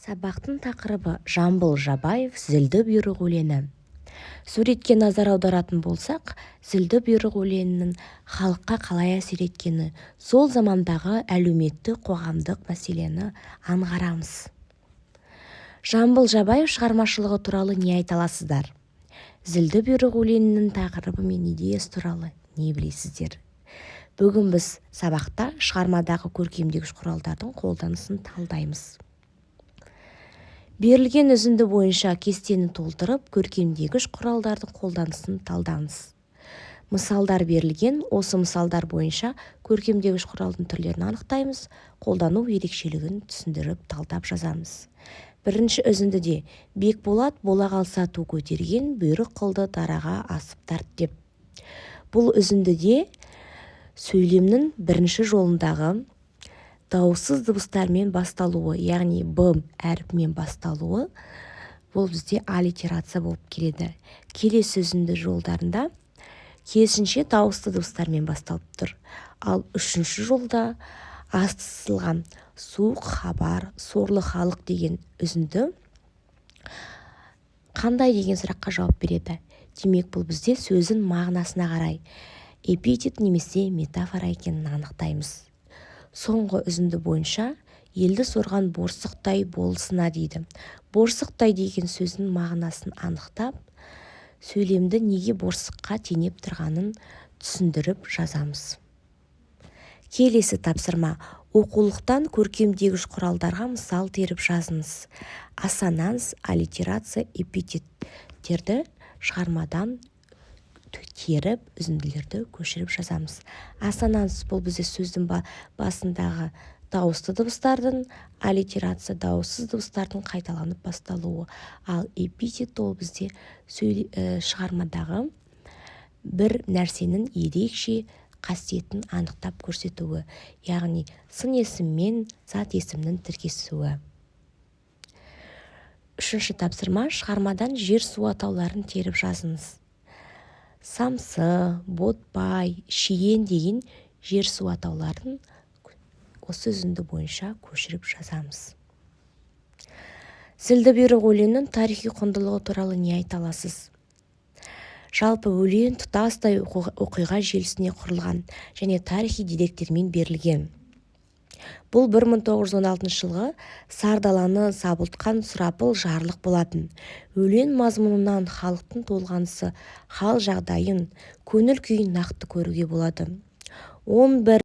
Сабақтың тақырыбы: Жамбыл Жабаев «Зілді бұйрық» өлеңі. Суретке назар аударатын болсақ, зілді бұйрық өлеңінің халыққа қалай әсер еткені, сол замандағы әлеуметтік, қоғамдық мәселені аңғарамыз. Жамбыл Жабаев шығармашылығы туралы не айта аласыздар? «Зілді бұйрық» өлеңінің тақырыбы мен идеясы туралы не білесіздер? Бүгін біз сабақта шығармадағы көркемдегіш құралдардың қолданысын талдаймыз. Берілген үзінді бойынша кестені толтырып, көркемдегіш құралдардың қолданысын талдаңыз. Мысалдар берілген. Осы мысалдар бойынша көркемдегіш құралдың түрлерін анықтаймыз, қолдану ерекшелігін түсіндіріп, талдап жазамыз. Бірінші үзіндіде Бекболат бола қалса ту көтерген, бұйрық қылды дараға асып тарт деп. Бұл үзіндіде сөйлемнің бірінші жолындағы дауыссыз дыбыстармен басталуы, яғни «б» әрпімен басталуы, бұл бізде аллитерация болып келеді. Келесі үзінді жолдарында керісінше, дауысты дыбыстармен басталып тұр. Ал үшінші жолда асты сызылған «суық хабар, сорлы халық» деген үзінді қандай деген сұраққа жауап береді. Демек, бұл бізде сөздің мағынасына қарай эпитет немесе метафора екенін анықтаймыз. Соңғы үзінді бойынша «елді сорған борсықтай болысына» дейді. «Борсықтай» деген сөздің мағынасын анықтап, сөйлемді неге борсыққа теңеп тұрғанын түсіндіріп жазамыз. Келесі тапсырма: оқулықтан көркемдегіш құралдарға мысал теріп жазыңыз. Ассонанс, аллитерация, эпитеттерді шығармадан теріп, үзінділерді көшіріп жазамыз. Ассонанс – бұл бізде сөздің басындағы дауысты дыбыстардың, аллитерация – дауыссыз дыбыстардың қайталанып басталуы, ал эпитет – ол бізде шығармадағы бір нәрсенің ерекше қасиетін анықтап көрсетуі, яғни сын есім мен зат есімнің тіркесуі. Үшінші тапсырма: шығармадан жер-су атауларын теріп жазыңыз. Самсы, Ботпай, Шиен деген жер-су атауларын осы үзінді бойынша көшіріп жазамыз. «Зілді бұйрық» өлеңінің тарихи құндылығы туралы не айта аласыз? Жалпы, өлең тұтастай оқиға желісіне құрылған және тарихи деректермен берілген. Бұл 1916 жылғы сар даланы сабылтқан сұрапыл жарлық болатын. Өлең мазмұнынан халықтың толғанысы, хал-жағдайын, көңіл күйін нақты көруге болады. 11